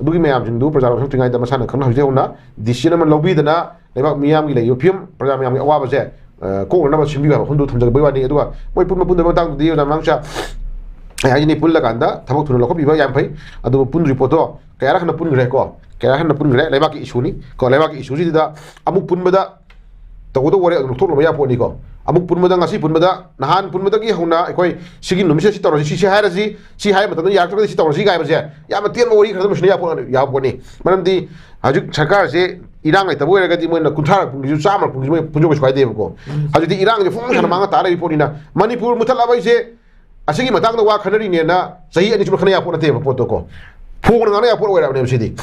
ꯑꯗꯨꯒꯤ ꯃꯌꯥꯝꯁꯤꯡꯗꯨ ꯄ꯭ꯔꯖꯥꯅ ꯑꯣꯟꯁꯤꯜꯂꯛꯇ꯭ꯔꯤꯉꯩꯗ ꯃꯁꯥꯅ ꯈꯪꯅ ꯍꯧꯖꯤꯛ ꯍꯧꯅ decision ꯑꯃ ꯂꯧꯕꯤꯗꯅ ꯂꯩꯕꯥꯛ ꯃꯤꯌꯥꯝꯒꯤ ꯂꯩꯔꯤꯕ ꯐꯤꯕꯝ, ꯄ꯭ꯔꯖꯥ ꯃꯌꯥꯝꯒꯤ ꯑꯋꯥꯕꯁꯦ, ꯑ, ꯀꯣꯛꯅꯅꯕ ꯁꯤꯟꯕꯤꯌꯨ ꯍꯥꯏꯕ ꯋꯥꯐꯝꯗꯨ ꯊꯝꯖꯕꯒꯤ ꯋꯥꯅꯤ꯫ ꯑꯗꯨꯒ ꯃꯣꯏ ꯄꯨꯟꯕ ꯄꯨꯟꯗꯕ ꯃꯇꯥꯡꯗꯨꯗꯤ ꯑꯣꯖꯥ ꯃꯃꯥꯡꯁꯥ ꯑꯩ ꯍꯥꯏꯖꯅꯤ, ꯄꯨꯜꯂꯀꯥꯟꯗ ꯊꯕꯛ ꯊꯨꯅ ꯂꯧꯈꯠꯄꯤꯕ ꯌꯥꯝ ꯐꯩ꯫ ꯑꯗꯨꯕꯨ ꯄꯨꯟꯗ꯭ꯔꯤ ꯄꯣꯠꯇꯣ ꯀꯌꯥꯔꯛ ꯍꯟꯅ ꯄꯨꯟꯈ꯭ꯔꯦ ꯀꯣ, ꯀꯌꯥꯔꯛ ꯍꯟꯅ ꯄꯨꯟꯈ꯭ꯔꯦ꯫ ꯂꯩꯕꯥꯛꯀꯤ issueꯅꯤ ꯀꯣ, ꯂꯩꯕꯥꯛꯀꯤ issueꯁꯤꯗ ꯑꯃꯨꯛ ꯄꯨꯟꯕꯗ ꯇꯧꯒꯗꯧꯕ ꯋꯥꯔꯦꯞ ꯑꯗꯨꯝ ꯂꯧꯊꯣꯛꯂꯝꯕ ꯌꯥ ꯄꯣꯠꯅꯤꯀꯣ꯫ ꯑꯃꯨꯛ ꯄꯨꯟꯕꯗ, ꯉꯁꯤ ꯄꯨꯟꯕꯗ, ꯅꯍꯥꯟ ꯄꯨꯟꯕꯗꯒꯤ ꯍꯧꯅ ꯑꯩꯈꯣꯏ ꯁꯤꯒꯤ ꯅꯨꯃꯤꯠꯁꯤꯗ ꯁꯤ ꯇꯧꯔꯁꯤ, ꯁꯤ, ꯁꯤ ꯍꯥꯏꯔꯁꯤ, ꯁꯤ ꯍꯥꯏꯕ ꯃꯇꯝꯗ ꯌꯥꯔꯛꯇ꯭ꯔꯒꯗꯤ ꯁꯤ ꯇꯧꯔꯁꯤ ꯀꯥꯏ ꯍꯥꯏꯕꯁꯦ ꯌꯥꯝꯅ ꯇꯦꯟꯕ ꯋꯥꯔꯤ ꯈꯔ ꯑꯗꯨꯝ ꯂꯣꯏꯁꯤꯟꯕ ꯌꯥ ꯄꯣꯠ-, ꯌꯥꯕ ꯄꯣꯠꯅꯤ꯫ ꯃꯔꯝꯗꯤ ꯍꯧꯖꯤꯛ ꯁꯔꯀꯥꯔꯁꯦ ꯏꯔꯥꯡ ꯂꯩꯇꯕ ꯑꯣꯏꯔꯒꯗꯤ ꯃꯣꯏꯅ ꯀꯨꯟꯊ꯭ꯔꯥꯔꯛ ꯄꯨꯟꯒꯦꯁꯨ, ꯆꯥꯝꯃꯔꯛ ꯄꯨꯟꯒꯦꯁꯨ, ꯃꯣꯏ ꯄꯨꯟꯖꯧ ꯀꯩꯁꯨ ꯀꯥꯏꯗꯦꯕꯀꯣ꯫ ꯎꯝ꯫ ꯍꯧꯖꯤꯛꯇꯤ ꯏꯔꯥꯡꯁꯦ ꯐꯣꯡ ꯁꯥꯅ ꯃꯥꯡꯉ ꯇꯥ ꯂꯩꯔꯤ ꯄꯣꯠꯅꯤꯅ, ꯃꯅꯤꯄꯨꯔ ꯃꯨꯠꯊꯠꯂꯕ ꯍꯥꯏꯁꯦ ꯑꯁꯤꯒꯤ ꯃꯇꯥꯡꯗ ꯋꯥ ꯈꯟꯅꯔꯤꯅꯦꯅ ꯆꯍꯤ ꯑꯅꯤ ꯆꯨꯞꯅ ꯈꯟꯅ ꯌꯥꯄꯣꯠ ꯅꯠꯇꯦꯕ ꯄꯣꯠꯇꯣ ꯀꯣ꯫ ꯐꯣꯡꯅ ꯉꯥꯡꯅ ꯌꯥꯄꯣꯠ ꯑꯣꯏꯔꯕꯅꯦꯕ ꯁꯤꯗꯤ꯫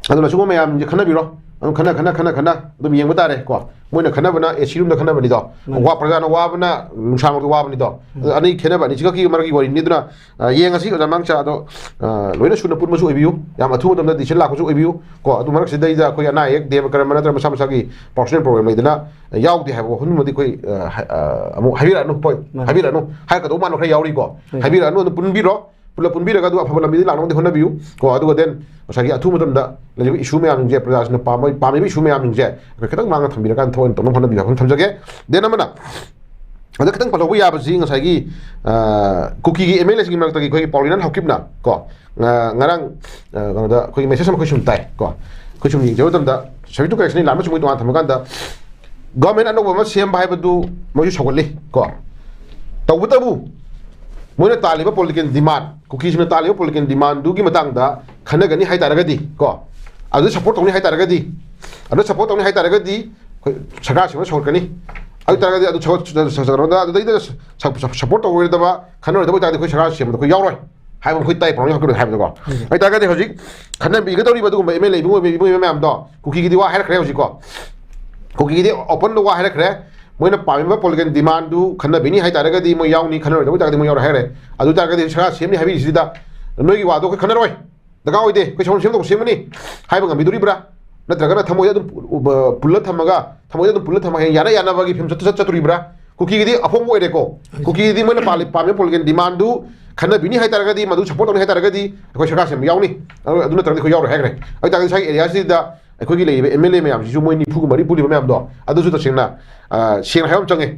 ꯑꯗꯨꯅ ꯁꯤꯒꯨꯝꯕ ꯃꯌꯥꯝꯁꯦ ꯈꯟꯅꯕꯤꯔꯣ꯫ ꯑꯗꯨꯝ ꯈꯟꯅ, ꯈꯟꯅ, ꯈꯟꯅ, ꯈꯟꯅ ꯑꯗꯨꯝ ꯌꯦꯡꯕ ꯇꯥꯔꯦ ꯀꯣ꯫ ꯃꯣꯏꯅ ꯈꯟꯅꯕꯅ AC roomꯗ ꯈꯟꯅꯕꯅꯤꯗꯣ꯫ ꯃꯥꯅꯤ꯫ ꯋꯥ-, ꯄ꯭ꯔꯖꯥꯅ ꯋꯥꯕꯅ ꯅꯨꯡꯁꯥꯃꯛꯇ ꯋꯥꯕꯅꯤꯗꯣ꯫ ꯎꯝ꯫ ꯑꯗꯨ ꯑꯅꯤ ꯈꯦꯠꯅꯕ ꯑꯅꯤꯁꯤꯈꯛꯀꯤ ꯃꯔꯛꯀꯤ ꯋꯥꯔꯤꯅꯤ꯫ ꯑꯗꯨꯅ, ꯑ, ꯌꯦꯡꯉꯁꯤ ꯑꯣꯖꯥ ꯃꯥꯡꯆꯥ ꯑꯗꯣ, ꯑ, ꯂꯣꯏꯅ ꯁꯨꯅ ꯄꯨꯟꯕꯁꯨ ꯑꯣꯏꯕꯤꯌꯨ꯫ ꯌꯥꯝ ꯑꯊꯨꯕ ꯃꯇꯝꯗ decision ꯂꯥꯛꯄꯁꯨ ꯑꯣꯏꯕꯤꯌꯨ ꯀꯣ꯫ ꯑꯗꯨ ꯃꯔꯛꯁꯤꯗꯩꯗ ꯑꯩꯈꯣꯏ ꯑꯅꯥ ꯑꯌꯦꯛ, ꯗꯦꯕ ꯀꯔꯝꯕ ꯅꯠꯇ꯭ꯔꯒ ꯃꯁꯥ ꯃꯁꯥꯒꯤ personal problem ꯂꯩꯗꯅ ꯌꯥꯎꯗꯦ ꯍꯥꯏꯕ ꯋꯥꯐꯝꯗꯨꯃꯗꯤ ꯑꯩꯈꯣꯏ, ꯑ, ꯍ-, ꯑ, ꯑꯃꯨꯛ ꯍꯥꯏꯕꯤꯔꯛꯑꯅꯨ꯫ ꯍꯣꯏ, ꯃꯥꯅꯤ꯫ ꯍꯥꯏꯕꯤꯔꯛꯑꯅꯨ꯫ ꯍꯥꯏꯔꯛꯀꯗꯧꯕ ꯃꯥꯟꯕ ꯈꯔ ꯌꯥꯎꯔꯤꯀꯣ꯫ ꯍꯣꯏ꯫ ꯍꯥꯏꯕꯤꯔꯛꯑꯅꯨ, ꯑꯗꯨꯝ ꯄꯨꯟꯕꯤꯔꯣ꯫ ꯄꯨꯂꯞ ꯄꯨꯟꯕꯤꯔꯒ ꯑꯗꯨ ꯑꯐꯕ ꯂꯝꯕꯤꯗ ꯂꯥꯛꯅꯕꯗꯤ ꯍꯣꯠꯅꯕꯤꯌꯨ ꯀꯣ꯫ ꯑꯗꯨꯒ then ꯉꯁꯥꯏꯒꯤ ꯑꯊꯨꯕ ꯃꯇꯝꯗ ꯂꯩꯔꯤꯕ issue ꯃꯌꯥꯝꯁꯤꯡꯁꯦ, ꯄ꯭ꯔꯖꯥꯁꯤꯡꯅ ꯄꯥꯝꯕ-, ꯄꯥꯝꯃꯤꯕ issue ꯃꯌꯥꯝꯁꯤꯡꯁꯦ ꯑꯩꯈꯣꯏ ꯈꯤꯇꯪ ꯃꯥꯡꯗ ꯊꯝꯕꯤꯔꯀꯥꯟꯗ ꯊꯕꯛ ꯑꯣꯏꯅ ꯇꯧꯅꯕ ꯍꯣꯠꯅꯕꯤꯌꯨ ꯍꯥꯏꯕ ꯑꯃ ꯊꯝꯖꯒꯦ꯫ Then ꯑꯃꯅ, ꯑꯗ ꯈꯤꯇꯪ ꯄꯜꯍꯧꯕ ꯌꯥꯕꯁꯤ ꯉꯁꯥꯏꯒꯤ, ꯑ, ꯀꯨꯀꯤꯒꯤ MLAꯁꯤꯡꯒꯤ ꯃꯔꯛꯇꯒꯤ ꯑꯩꯈꯣꯏꯒꯤ ꯄꯥꯎꯂꯤꯅꯥꯟ ꯍꯥꯎꯀꯤꯞꯅ ꯀꯣ, ꯑ, ꯉꯔꯥꯡ, ꯑ, ꯀꯩꯅꯣꯗ ꯑꯩꯈꯣꯏꯒꯤ message ꯑꯃ ꯑꯩꯈꯣꯏ ꯁꯨꯝ ꯇꯥꯏ ꯀꯣ꯫ ꯑꯩꯈꯣꯏ ꯁꯨꯝ ꯌꯦꯡꯖꯕ ꯃꯇꯝꯗ subject to correction ꯂꯥꯟꯕ ꯆꯨꯝꯕꯒꯤ ꯇꯣꯉꯥꯟ ꯊꯝꯃꯀꯥꯟꯗ government ꯑꯅꯧꯕ ꯑꯃ ꯁꯦꯝꯕ ꯍꯥꯏꯕꯗꯨ ꯃꯣꯏꯁꯨ ꯁꯧꯒꯠꯂꯤ ꯀꯣ꯫ ꯇꯧꯕꯇꯕꯨ ꯃꯣꯏꯅ ꯇꯥꯜꯂꯤꯕ political demand, ꯀꯨꯀꯤꯁꯤꯡꯅ ꯇꯥꯜꯂꯤꯕ political demandꯗꯨꯒꯤ ꯃꯇꯥꯡꯗ ꯈꯟꯅꯒꯅꯤ ꯍꯥꯏ ꯇꯥꯔꯒꯗꯤ ꯀꯣ, ꯑꯗꯨ support ꯇꯧꯅꯤ ꯍꯥꯏ ꯇꯥꯔꯒꯗꯤ, ꯑꯗꯨ support ꯇꯧꯅꯤ ꯍꯥꯏ ꯇꯥꯔꯒꯗꯤ ꯑꯩꯈꯣꯏ ꯁꯔꯀꯥꯔꯁꯤꯡꯅ ꯁꯧꯒꯠꯀꯅꯤ꯫ ꯑꯗꯨ ꯇꯥꯔꯒꯗꯤ ꯑꯗꯨ ꯁꯧꯒꯠ-, ꯁꯧꯒꯠ-, ꯁꯧꯒꯠ-, ꯑꯗꯨꯗꯩꯗ ꯁ-, ꯁ-, support ꯇꯧꯔꯣꯏꯗꯕ, ꯈꯟꯅꯔꯣꯏꯗꯕ ꯑꯣꯏꯇꯥꯔꯗꯤ ꯑꯩꯈꯣꯏ ꯁꯔꯀꯥꯔ ꯁꯦꯝꯕꯗ ꯑꯩꯈꯣꯏ ꯌꯥꯎꯔꯣꯏ ꯍꯥꯏꯕ ꯑꯩꯈꯣꯏ ꯇꯥꯏ, ꯄꯥꯎꯔꯧ ꯍꯥꯞꯀꯗꯣꯏꯅꯤ ꯍꯥꯏꯕꯗꯀꯣ꯫ ꯎꯝ꯫ ꯑꯗꯨ ꯇꯥꯔꯒꯗꯤ ꯍꯧꯖꯤꯛ ꯈꯟꯅꯕꯤꯒꯗꯧꯔꯤꯕ ꯑꯗꯨꯒꯨꯝꯕ MLA ꯏꯕꯨꯡꯉꯣ ꯏꯕꯦꯝꯃ ꯃꯌꯥꯝꯗꯣ ꯀꯨꯀꯤꯒꯤꯗꯤ ꯋꯥ ꯍꯥꯏꯔꯛꯈ꯭ꯔꯦ ꯍꯧꯖꯤꯛꯀꯣ꯫ ꯀꯨꯀꯤꯒꯤꯗꯤ openꯗ ꯋꯥ ꯍꯥꯏꯔꯛꯈ꯭ꯔꯦ꯫ ꯃꯣꯏꯅ ꯄꯥꯝꯃꯤꯕ political demandꯗꯨ ꯈꯟꯅꯕꯤꯅꯤ ꯍꯥꯏ ꯇꯥꯔꯒꯗꯤ ꯃꯣꯏ ꯌꯥꯎꯅꯤ, ꯈꯟꯅꯔꯣꯏꯗꯕ ꯑꯣꯏ ꯇꯥꯔꯒꯗꯤ ꯃꯣꯏ ꯌꯥꯎꯔꯣꯏ ꯍꯥꯏꯈ꯭ꯔꯦ꯫ ꯑꯗꯨ ꯑꯣꯏ ꯇꯥꯔꯒꯗꯤ ꯁꯔꯀꯥꯔ ꯁꯦꯝꯅꯤ ꯍꯥꯏꯕꯤꯔꯤꯁꯤꯗ ꯅꯣꯏꯒꯤ ꯋꯥꯗꯣ ꯑꯩꯈꯣꯏ ꯈꯟꯅꯔꯣꯏ, ꯗꯔꯀꯥꯔ ꯑꯣꯏꯗꯦ, ꯑꯩꯈꯣꯏ ꯁꯦꯝꯐꯝ ꯁꯦꯝꯗꯧ ꯁꯦꯝꯃꯅꯤ ꯍꯥꯏꯕ ꯉꯝꯕꯤꯗꯣꯔꯤꯕ꯭ꯔꯥ? ꯅꯠꯇ꯭ꯔꯒꯅ ꯊꯃꯣꯏꯗ ꯑꯗꯨꯝ ꯄꯨ-, ꯄꯨꯜꯂ ꯊꯝꯃꯒ, ꯊꯃꯣꯏꯗ ꯑꯗꯨꯝ ꯄꯨꯜꯂ ꯊꯝꯃꯒ ꯍꯌꯦꯡ ꯌꯥꯅ ꯌꯥꯅꯕꯒꯤ ꯐꯤꯕꯝ ꯆꯠ-, ꯆꯠ-, ꯆꯠꯇꯣꯔꯤꯕ꯭ꯔꯥ? ꯀꯨꯀꯤꯒꯤꯗꯤ ꯑꯐꯣꯡꯕ ꯑꯣꯏꯔꯦꯀꯣ꯫ ꯀꯨꯀꯤꯒꯤꯗꯤ ꯃꯣꯏꯅ ꯄꯥꯜꯂꯤ-, ꯄꯥꯝꯃꯤꯕ political demandꯗꯨ ꯈꯟꯅꯕꯤꯅꯤ ꯍꯥꯏ ꯇꯥꯔꯒꯗꯤ, ꯃꯗꯨ support ꯇꯧꯅꯤ ꯍꯥꯏ ꯇꯥꯔꯒꯗꯤ, ꯑꯩꯈꯣꯏ ꯁꯔꯀꯥꯔ ꯁꯦꯝꯕ ꯌꯥꯎꯅꯤ꯫ ꯑꯗꯨ, ꯑꯗꯨ ꯅꯠꯇ꯭ꯔꯒꯗꯤ ꯑꯩꯈꯣꯏ ꯌꯥꯎꯔꯣꯏ ꯍꯥꯏꯈ꯭ꯔꯦ꯫ ꯑꯗꯨ ꯇꯥꯔꯒꯗꯤ ꯉꯁꯥꯏꯒꯤ areaꯁꯤꯗ ꯑꯩꯈꯣꯏꯒꯤ ꯂꯩꯔꯤꯕ MLA ꯃꯌꯥꯝꯁꯤꯁꯨ, ꯃꯣꯏ ꯅꯤꯐꯨꯒ ꯃꯔꯤꯐꯨ ꯂꯩꯕ ꯃꯌꯥꯝꯗꯣ, ꯑꯗꯨꯁꯨ ꯇꯁꯦꯡꯅ, ꯑ, ꯁꯦꯡꯅ ꯍꯥꯏꯕ ꯑꯃ ꯆꯪꯉꯦ꯫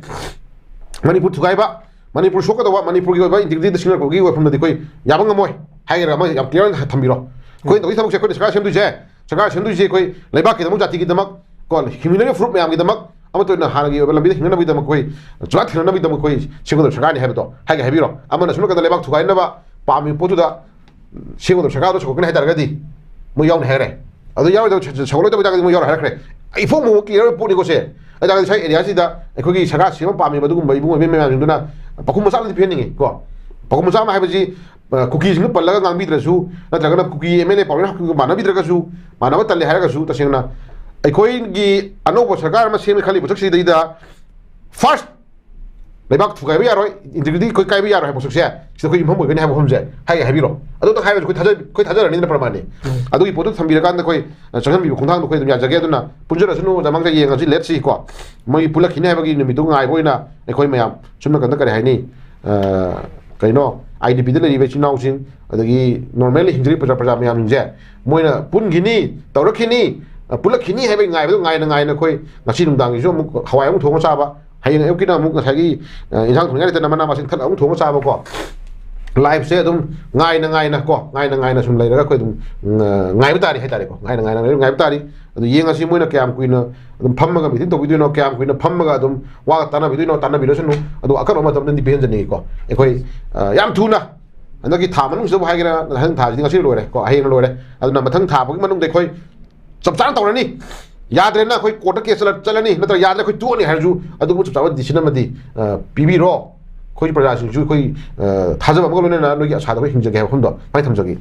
ꯃꯅꯤꯄꯨꯔ ꯊꯨꯒꯥꯏꯕ, ꯃꯅꯤꯄꯨꯔ ꯁꯣꯛꯀꯗꯧꯕ, ꯃꯅꯤꯄꯨꯔꯒꯤ ꯑꯣꯏꯕ integrity ꯁꯤꯡꯅꯔꯛꯄꯒꯤ ꯋꯥꯐꯝꯗꯗꯤ ꯑꯩꯈꯣꯏ ꯌꯥꯕ ꯉꯝꯃꯣꯏ ꯍꯥꯏꯒꯗ꯭ꯔꯥ, ꯑꯃ ꯌꯥꯝ clear ꯑꯣꯏꯅ ꯊꯝꯕꯤꯔꯣ꯫ ꯑꯩꯈꯣꯏꯅ ꯇꯧꯔꯤ ꯊꯕꯛꯁꯦ, ꯑꯩꯈꯣꯏꯅ ꯁꯔꯀꯥꯔ ꯁꯦꯝꯗꯣꯏꯁꯦ, ꯁꯔꯀꯥꯔ ꯁꯦꯝꯗꯣꯏꯁꯦ ꯑꯩꯈꯣꯏ ꯂꯩꯕꯥꯛꯀꯤꯗꯃꯛ, ꯖꯥꯇꯤꯒꯤꯗꯃꯛ, ꯀꯣ, humanitarian ꯐꯨꯔꯨꯞ ꯃꯌꯥꯝꯒꯤꯗꯃꯛ, ꯑꯃꯠꯇ ꯑꯣꯏꯅ ꯍꯥꯟꯅꯒꯤ ꯑꯣꯏꯕ ꯂꯝꯕꯤꯗ ꯍꯤꯡꯅꯅꯕꯒꯤꯗꯃꯛ, ꯑꯩꯈꯣꯏ ꯖꯨꯔꯥ ꯊꯤꯡꯅꯅꯕꯒꯤꯗꯃꯛ ꯑꯩꯈꯣꯏ ꯁꯦꯝꯒꯗꯕ ꯁꯔꯀꯥꯔꯅꯤ ꯍꯥꯏꯕꯗꯣ ꯍꯥꯏꯒꯦ ꯍꯥꯏꯕꯤꯔꯣ꯫ ꯑꯃꯅ ꯁꯣꯝ ꯅꯥꯀꯟꯗ ꯂꯩꯕꯥꯛ ꯊꯨꯒꯥꯏꯅꯕ ꯄꯥꯝꯃꯤꯕ ꯄꯣꯠꯇꯨꯗ ꯁꯦꯝꯒꯗꯕ ꯁꯔꯀꯥꯔꯗꯣ ꯁꯧꯒꯠꯀꯅꯤ ꯍꯥꯏ ꯇꯥꯔꯒꯗꯤ, ꯃꯣꯏ ꯌꯥꯎꯅꯤ ꯍꯥꯏꯈ꯭ꯔꯦ꯫ ꯑꯗꯨ ꯌꯥꯎꯔꯣꯏꯗꯕ, ꯁꯧꯒꯠꯂꯣꯏꯗꯕ ꯇꯥꯔꯒꯗꯤ ꯃꯣꯏ ꯌꯥꯎꯔꯣꯏ ꯍꯥꯏꯔꯛꯈ꯭ꯔꯦ꯫ ꯏꯐꯣꯡ ꯐꯣꯡꯕ clear ꯑꯣꯏꯕ ꯄꯣꯠꯅꯤꯀꯣ ꯁꯦ꯫ ꯑꯗꯨ ꯇꯥꯔꯒꯗꯤ ꯉꯁꯥꯏ areaꯁꯤꯗ ꯑꯩꯈꯣꯏꯒꯤ ꯁꯔꯀꯥꯔ ꯁꯦꯝꯕ ꯄꯥꯝꯃꯤꯕ ꯑꯗꯨꯒꯨꯝꯕ ꯏꯕꯨꯡ ꯑꯣꯏꯕ ꯃꯌꯥꯝꯁꯤꯡꯗꯨꯅ ꯄꯥꯎꯈꯨꯝ ꯃꯆꯥ ꯑꯃꯗꯤ ꯄꯤꯍꯟꯅꯤꯡꯉꯤ ꯀꯣ꯫ ꯄꯥꯎꯈꯨꯝ ꯃꯆꯥ ꯑꯃ ꯍꯥꯏꯕꯁꯤ, ꯑ, ꯀꯨꯀꯤꯁꯤꯡꯗꯨ ꯄꯜꯂꯒ ꯉꯥꯡꯕꯤꯗ꯭ꯔꯁꯨ, ꯅꯠꯇ꯭ꯔꯒꯅ ꯀꯨꯀꯤ MLA ꯄꯥꯎꯔꯦꯟ ꯍꯛꯀꯤꯒ ꯃꯥꯟꯅꯕꯤꯗ꯭ꯔꯒꯁꯨ, ꯃꯥꯟꯅꯕ ꯇꯜꯂꯦ ꯍꯥꯏꯔꯒꯁꯨ, ꯇꯁꯦꯡꯅ ꯑꯩꯈꯣꯏꯒꯤ ꯑꯅꯧꯕ ꯁꯔꯀꯥꯔ ꯑꯃ ꯁꯦꯝꯒꯦ ꯈꯜꯂꯤꯕ ꯄꯣꯠꯁꯛꯁꯤꯗꯩꯗ first ꯂꯩꯕꯥꯛ ꯊꯨꯒꯥꯏꯕ ꯌꯥꯔꯣꯏ, integrity ꯑꯩꯈꯣꯏ ꯀꯥꯏꯕ ꯌꯥꯔꯣꯏ ꯍꯥꯏꯕ ꯄꯣꯠꯁꯛꯁꯦ ꯁꯤꯗ ꯑꯩꯈꯣꯏ ꯌꯨꯝꯐꯝ ꯑꯣꯏꯒꯅꯤ ꯍꯥꯏꯕ ꯋꯥꯐꯝꯁꯦ ꯍꯥꯏꯒꯦ ꯍꯥꯏꯕꯤꯔꯣ꯫ ꯑꯗꯨ ꯇꯪ ꯍꯥꯏꯔꯁꯨ ꯑꯩꯈꯣꯏ ꯊꯥꯖ-, ꯑꯩꯈꯣꯏ ꯊꯥꯖꯔꯅꯤꯅ ꯄ꯭ꯔꯃꯥꯟꯅꯤ꯫ ꯑꯗꯨꯒꯤ ꯄꯣꯠꯇꯨ ꯊꯝꯕꯤꯔꯀꯥꯟꯗ ꯑꯩꯈꯣꯏ, ꯑ, ꯆꯪꯍꯟꯕꯤꯕ ꯈꯣꯡꯊꯥꯡꯗꯣ ꯑꯩꯈꯣꯏ ꯑꯗꯨꯝ ꯌꯥꯖꯒꯦ꯫ ꯑꯗꯨꯅ ꯄꯨꯟꯖꯔꯁꯅꯨ, ꯃꯃꯥꯡꯗ ꯌꯦꯡꯉꯁꯤ, let's see ꯀꯣ꯫ ꯃꯣꯏꯒꯤ ꯄꯨꯜꯂꯛꯈꯤꯅꯤ ꯍꯥꯏꯕꯒꯤ ꯅꯨꯃꯤꯠꯇꯨ ꯉꯥꯏꯕ ꯑꯣꯏꯅ ꯑꯩꯈꯣꯏ ꯃꯌꯥꯝ ꯁꯨꯝ ꯅꯥꯀꯟꯗ ꯀꯔꯤ ꯍꯥꯏꯅꯤ, ꯑ, ꯀꯩꯅꯣ, IDPꯗ ꯂꯩꯔꯤꯕ ꯏꯆꯤꯟ ꯏꯅꯥꯎꯁꯤꯡ, ꯑꯗꯒꯤ normally ꯍꯤꯡꯖꯔꯤꯕ ꯄ꯭ꯔꯖꯥ, ꯄ꯭ꯔꯖꯥ ꯃꯌꯥꯝꯁꯤꯡꯁꯦ ꯃꯣꯏꯅ ꯄꯨꯟꯈꯤꯅꯤ, ꯇꯧꯔꯛꯈꯤꯅꯤ, ꯑ, ꯄꯨꯜꯂꯛꯈꯤꯅꯤ ꯍꯥꯏꯕꯒꯤ ꯉꯥꯏꯕꯗꯣ ꯉꯥꯏꯅ ꯉꯥꯏꯅ ꯑꯩꯈꯣꯏ ꯉꯁꯤ ꯅꯨꯡꯗꯥꯡꯒꯤꯁꯨ ꯑꯃꯨꯛ ꯍꯋꯥꯏ ꯑꯃꯨꯛ ꯊꯣꯡꯉ ꯆꯥꯕ, ꯍꯌꯦꯡ ꯑꯌꯨꯛꯀꯤꯅ ꯑꯃꯨꯛ ꯉꯁꯥꯏꯒꯤ, ꯑ, ꯏꯟꯁꯥꯡ ꯊꯣꯡꯅꯤꯡꯉꯥꯏ ꯂꯩꯇꯅ ꯃꯅꯥ ꯃꯁꯤꯡ ꯊꯠꯂꯒ ꯑꯃꯨꯛ ꯊꯣꯡꯉ ꯆꯥꯕꯀꯣ꯫ Lifeꯁꯦ ꯑꯗꯨꯝ ꯉꯥꯏꯅ ꯉꯥꯏꯅ ꯀꯣ, ꯉꯥꯏꯅ ꯉꯥꯏꯅ ꯁꯨꯝ ꯂꯩꯔꯒ ꯑꯩꯈꯣꯏ ꯑꯗꯨꯝ, ꯎꯝ, ꯑ, ꯉꯥꯏꯕ ꯇꯥꯔꯤ ꯍꯥꯏꯇꯥꯔꯦꯀꯣ꯫ ꯉꯥꯏꯅ ꯉꯥꯏꯅ ꯉꯥꯏꯕ ꯇꯥꯔꯤ꯫ ꯑꯗꯨ ꯌꯦꯡꯉꯁꯤ ꯃꯣꯏꯅ ꯀꯌꯥꯝ ꯀꯨꯏꯅ ꯑꯗꯨꯝ ꯐꯝꯃꯒ meeting ꯇꯧꯕꯤꯗꯣꯏꯅꯣ, ꯀꯌꯥꯝ ꯀꯨꯏꯅ ꯐꯝꯃꯒ ꯑꯗꯨꯝ ꯋꯥ ꯇꯥꯟꯅꯕꯤꯗꯣꯏꯅꯣ, ꯇꯥꯟꯅꯕꯤꯔꯁꯅꯨ꯫ ꯑꯗꯨ ꯑꯀꯟꯕ ꯃꯇꯝꯗꯗꯤ ꯄꯤꯍꯟꯖꯅꯤꯡꯉꯤꯀꯣ꯫ ꯑꯩꯈꯣꯏ, ꯑ, ꯌꯥꯝ ꯊꯨꯅ ꯍꯟꯗꯛꯀꯤ ꯊꯥ ꯃꯅꯨꯡꯁꯤꯗꯕꯨ ꯍꯥꯏꯒꯦꯔꯥ, ꯃꯊꯪ ꯊꯥꯁꯤꯗꯤ ꯉꯁꯤ ꯂꯣꯏꯔꯦ ꯀꯣ, ꯍꯌꯦꯡ ꯂꯣꯏꯔꯦ꯫ ꯑꯗꯨꯅ ꯃꯊꯪ ꯊꯥ ꯐꯥꯎꯒꯤ ꯃꯅꯨꯡꯗ ꯑꯩꯈꯣꯏ ꯆꯞ ꯆꯥꯅ ꯇꯧꯔꯅꯤ꯫ ꯌꯥꯗ꯭ꯔꯦꯅ ꯑꯩꯈꯣꯏ courtꯇ case ꯆꯠꯂ-, ꯆꯠꯂꯅꯤ, ꯅꯠꯇ꯭ꯔꯒ ꯌꯥꯗ꯭ꯔꯦ ꯑꯩꯈꯣꯏ ꯇꯣꯛꯑꯅꯤ ꯍꯥꯏꯔꯁꯨ ꯑꯗꯨꯕꯨ ꯆꯞ ꯆꯥꯕ decision ꯑꯃꯗꯤ, ꯑ, ꯄꯤꯕꯤꯔꯣ꯫ ꯑꯩꯈꯣꯏ ꯄ꯭ꯔꯖꯥꯁꯤꯡꯁꯨ ꯑꯩꯈꯣꯏ, ꯑ, ꯊꯥꯖꯕ ꯑꯃꯒ ꯂꯣꯏꯅꯅ ꯅꯣꯏꯒꯤ ꯑꯁꯥꯗ ꯑꯩꯈꯣꯏ ꯍꯤꯡꯖꯒꯦ ꯍꯥꯏꯕ ꯋꯥꯐꯝꯗꯣ ꯃꯥꯏ ꯊꯝꯖꯒꯦ꯫